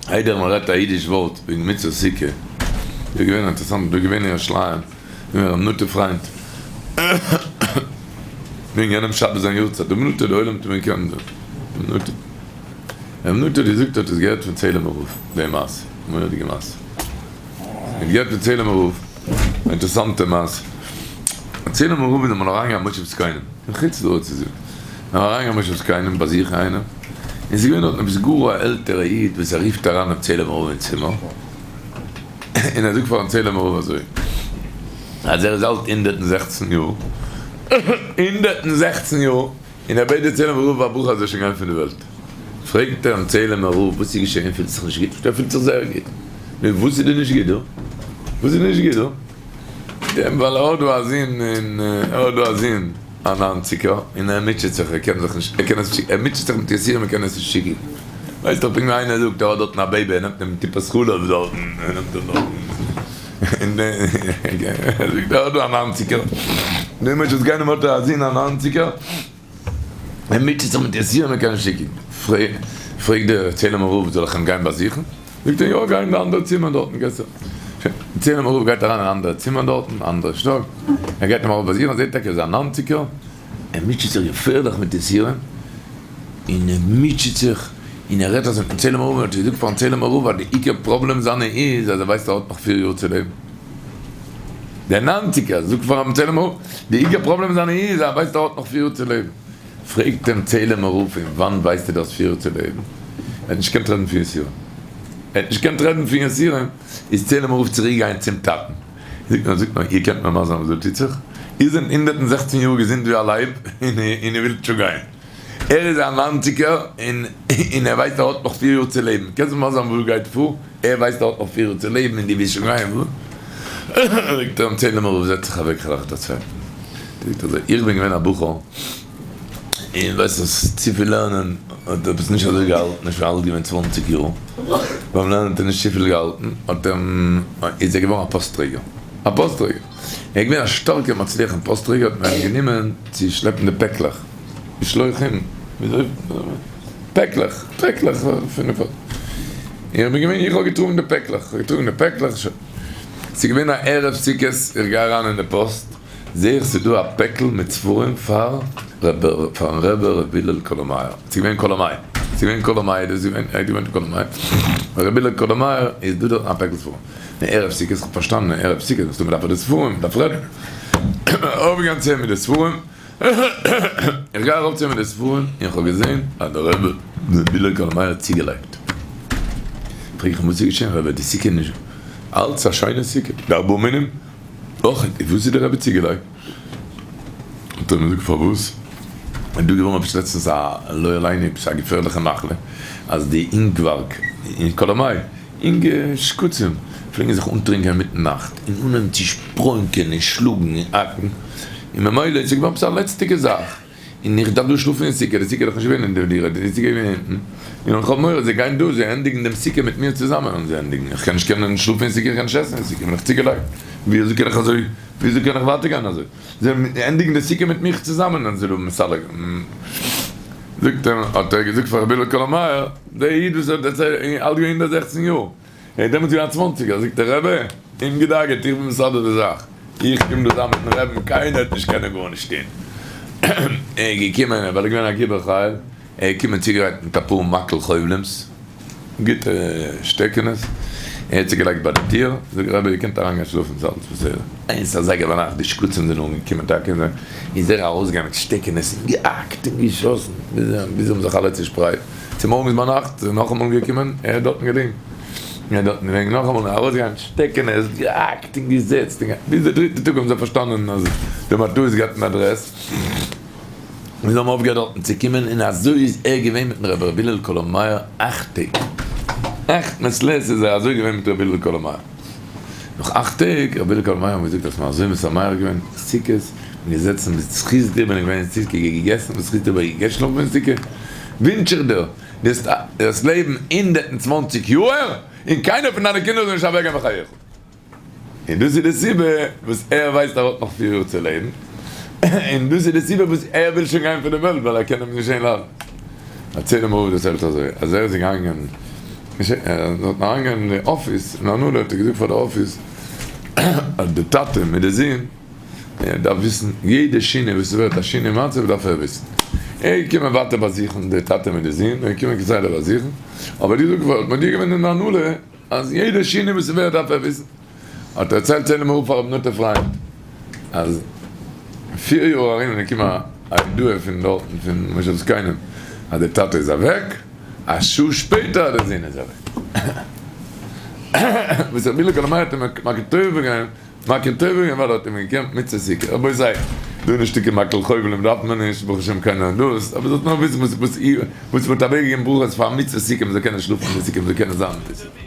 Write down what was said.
איידער מען רעדט א אידיש ווארט וועגן מצות סוכה, דא געווען אינטערעסאנט, דא געווען אין ירושלים, מיט ר' נטע פריינד, וועגן יענעם שבת זיין יארצייט, ר' נטע די עולם האט אים געקענט דא, ר' נטע, ר' נטע האט געזאגט ער האט עס געהערט פון צעהלימער רב די מעשה, מורא'דיגע מעשה, ער האט געהערט פון צעהלימער רב, א אינטערעסאנטע מעשה, צעהלימער רב איז אמאל אריינגעגאנגען מושב זקנים, אין חוץ לארץ איז ער אריינגעגאנגען מושב זקנים באזוכן איינעם, און ס'איז געווען דארטן עפעס גאר א עלטערע איד וואס ער רופט אריין דעם צעהלימער רב אין צימער, און ער זאגט פארן צעהלימער רב אזוי, אז ער איז אלט 116 יאר, 116 יאר, און ער בעט די צעהלימער רב א ברכה אז ער זאל שוין גיין פון די וועלט. פרעגט אים צעהלימער רב וואס איז געשעהן פילסט זיך נישט גוט? זאגט ער פילט זיך זייער גוט. נו וואס איז דיר נישט גוט דא? וואס איז נישט גוט דא? זאגט ער ווייל ער האט דא א זון און ער האט דא א זון א ניינציגער און ער מוטשעט זיך ער קען זיך נישט ער קען עס נישט ער מוטשעט זיך מיט יסורים ער קען עס נישט שיקן. ווייסט דאך פונקט ווי איינער זאגט ער האט דארטן א baby ער נעמט אים טיפת חלב דארטן ער נעמט אים דארטן און ער זאגט ער האט דא א ניינציגער נו מוטשעט זיך קיינעם האט ער א זון א ניינציגער ער מוטשעט זיך מיט יסורים ער קען נישט שיקן פרעגט דער צעהלימער רב זאל איך אים גיין באזוכן זאגט ער יא גיי אין די אנדערע צימער דארטן גייסטו צעהלימער רב גייט אריין אין אנדערע צימער דארטן אנדערע שטאק ער גייט אים ארויף באזוכן זעט טאקע ער איז א ניינציגער ער מוטשעט זיך געפערליך מיט יסורים און ער מוטשעט זיך און ער רעדט אזוי מיטן צעהלימער רב און האט געזאגט פארן צעהלימער רב אז די עיקר פראבלעם זיינע איז אז ער ווייסט ער האט נאך פיר יאר צו לעבן. דער ניינציגער זאגט פארן צעהלימער רב די עיקר פראבלעם זיינע איז אז ער ווייסט ער האט נאך פיר יאר צו לעבן. פרעגט אים צעהלימער רב פון וואנט ווייסטו דו האסט פיר יאר צו לעבן? ער האט נישט געקענט רעדן פון יסורים. ער האט נישט געקענט רעדן פון יסורים איז צעהלימער רב צוריק געגאנגען צום טאטן. זאגט נאר זאגט נאר איר קענט מיר מסביר זיין וואס דא טוט זיך? איר זענט 116 יאר געזונט ווי א לייב און איר ווילט שוין גיין. ער איז א ניינציגער און און ער ווייסט ער האט נאך פיר יאר צו לעבן. קענסט מיר מסביר זיין וואס גייט פאר? ער ווייסט ער האט נאך פיר יאר צו לעבן און דו ווילסט שוין גיין וואס? זאגט ער אים צעהלימער רב זעץ זיך אוועק כ'וועל דיך דערציילן. זאגט אזוי איך בין געווען א בחור און ווייסט וואס צופיל לערנען האט עפעס נישט אזוי געהאלטן איז שוין אלט געווען צוואנציג יאר ביים לערנען האט ער נישט צופיל געהאלטן האט אים איז ער געווארן א פאסט טרעגער א פאסט טרעגער ער איז געווען א שטארקער מצליח אין פאסט טרעגער האט מען אים גענומען צו שלעפן די פעקלעך משלוחים וויאזוי פעקלעך פעקלעך פון די פאסט איך בין געווען איך האב געטראגן די פעקלעך איך האב געטראגן די פעקלעך שוין ס'איז געווען א ערב סוכות איך גיי אריין אין די פאסט זעה איך ס'איז דא א פעקל מיט ספרים פאר פארן רבי ר' הלל קאלאמייער, ס'איז געווען קאלאמיי, ס'איז געווען קאלאמיי, דאס איז געווען, ער האט געוואוינט אין קאלאמיי, ר' הלל קאלאמייער איז דא דארטן א פעקל ספרים, נו ערב סוכות, כ'האב פארשטאנען ערב סוכות מסתמא דארף ער די ספרים, מ'דארף רעדן, ארויפגעגאנגען צו אים מיט די ספרים, איך גיי ארויף צו אים מיט די ספרים, און כ'האב געזען אז דער רבי ר' הלל קאלאמייער האט צוגעלייגט, פרעג איך אים וואס איז געשען רבי, די סוכה איז נישט אלץ א שיינע סוכה, די ארבעה מינים, אויך, וואס איז די רבי צוגעלייגט? האט ער מיר געזאגט פארוואס איז דא געווארן עפעס לעצטנס א לא עלינו עפעס א געפערליכע מחלה אז די אינגווארג אין קאלאמיי אינגע שקצים פלעגן זיך אנטרינקען אינמיטן נאכט און אנהויבן צו שפרוינקען און שלאגן און האקן און ממילא איז עס געווארן עפעס א לעצטיגע זאך און איך דארף דא שלאפן אין סוכה, די סוכה איז דאך נישט געווען אין די דירה, די סוכה איז געווען אונטן, און איך האב מורא זיי גייען דא, זיי ענדיגן דעם סוכה מיט מיר צוזאמען און זיי ענדיגן, איך קען נישט קענען שלאפן אין סוכה, איך קען נישט עסן אין סוכה, בין איך צוגעלייגט, ווי אזוי קען איך אזוי, ווי אזוי קען איך ווייטער גיין אזוי, זיי ענדיגן די סוכה מיט מיך צוזאמען און זיי האבן מסלק, זאגט ער, האט ער געזאגט פאר רבי הלל קאלאמייער, דער איד וואס האט דערציילט, אלט געווען 116 יאר. ער איז דעמאלטס געווען א צוואנציגער, זאגט ער, רבי, אומגעדאגה'ט, איך בין מסדר די זאך, איך קום דא זיין מיטן רבי'ן, קיינער וועט נישט קענען גארנישט טון. ער איז געקומען, ווייל ער איז געווען א גיבור חיל, ער איז געקומען צוגעגרייט מיט אפאר מקל חובלים'ס, גוטע שטעקענעס, ער האט זיי געלייגט ביי די טיר, זאגט רבי, איר קענט אריינגיין שלאפן, ס'איז אלעס בסדר. איינס אזייגער ביינאכט, די שקצים זענען אנגעקומען טאקע, איז ער ארויסגעגאנגען מיט שטעקענעס און געהאקט און געשאסן, ביז זיי האבן זיך אלע צושפרייט. צומארגנס ביינאכט איז ער נאכאמאל געקומען, ער האט דארטן געלעגן, ער האט דארטן געלעגן נאכאמאל, און ארויסגעגאנגען שטעקענעס, געהאקט און געזעצט, און ביז די דריטע טאג האבן זיי פארשטאנען אז די מטוס גייט אין אדרעס, און זיי האבן אויפגעהערט דארטן צו קומען, און אזוי איז ער געווען מיטן רבי ר' הלל קאלאמייער אכט טעג, אכט מעת לעת איז ער אזוי געווען מיט רבי הלל קאלאמייער, נאך אכט טעג, רבי הלל קאלאמייער האט געזאגט אז מ'איז אזוי משמח געווען סוכות, און געזעצן בזכות דיר בין איך געווען אין סוכה, געגעסן בזכות דיר בין איך געשלאפן אין סוכה. ווינטש איך דיר דו זאלסט לעבן 120 יאהר און קיינער פון דיינע קינדער זאל נישט אוועקגיין בחייך. און דאס איז די סיבה וואס ער ווייסט ער האט נאך פיר יאר צו לעבן, און דאס איז די סיבה וואס ער וויל שוין גיין פון די וועלט ווייל ער קען אים נישט זען ליידן. דערצייל אים הרב דערציילט אזוי אז ער איז געגאנגען. ער האט אריינגעגאנגען אין די אפיס אין הנהלה האט ער געזאגט פאר די אפיס אז די טאטע מיט די זון ער דארף וויסן יעדע שינוי וואס ס'ווערט א שינוי מצב דארף ער וויסן. ער איז געקומען ווייטער באזוכן די טאטע מיט די זון, ער איז געקומען כסדר באזוכן, אבער ער האט געזאגט האט מודיע געווען אין די הנהלה אז יעדע שינוי וואס ס'ווערט דארף ער וויסן. האט ער דערציילט צעהלים רב פאר רבי נטע פריינד אז פיר יאר ארום איז געקומען א הודעה פון דארטן פון מושב זקנים אז די טאטע איז אוועק, א שעה שפעטער אז די זון איז אוועק. וואס רבי ליקאלע מאיר האט אים מכיר טובה געווען. מכיר טובה געווען ווייל ער האט אים געקענט מצות סוכה. רבותי, דא איז נישטא קיין מקל חובלים דארף מען נישט, ברוך השם קיינער דאס, אבער זאלסט נאר וויסן וואס וואס וואס מ'האט אוועקגעגעבן ברכות פאר מצות סוכה מ'זאל קענען שלאפן אין די סוכה מ'זאל קענען זיין אין די סוכה.